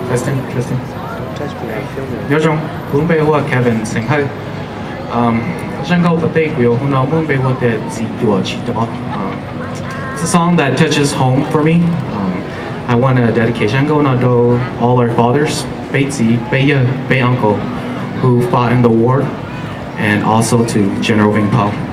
Testing, testing. Nyob zoo, kuv lub npe hu ua Kevin Xeem Hawj. Um, zaj nkauj tom tej kuv yuav hu no muaj npe hu ua tias Txiv Cuam Tsis Dov. Um, it's a song that touches home for me. Um, I want to dedicate zaj nkauj no to all our fathers, peb txiv, peb yawg, peb uncle who fought in the war, and also to General Vinh Phao.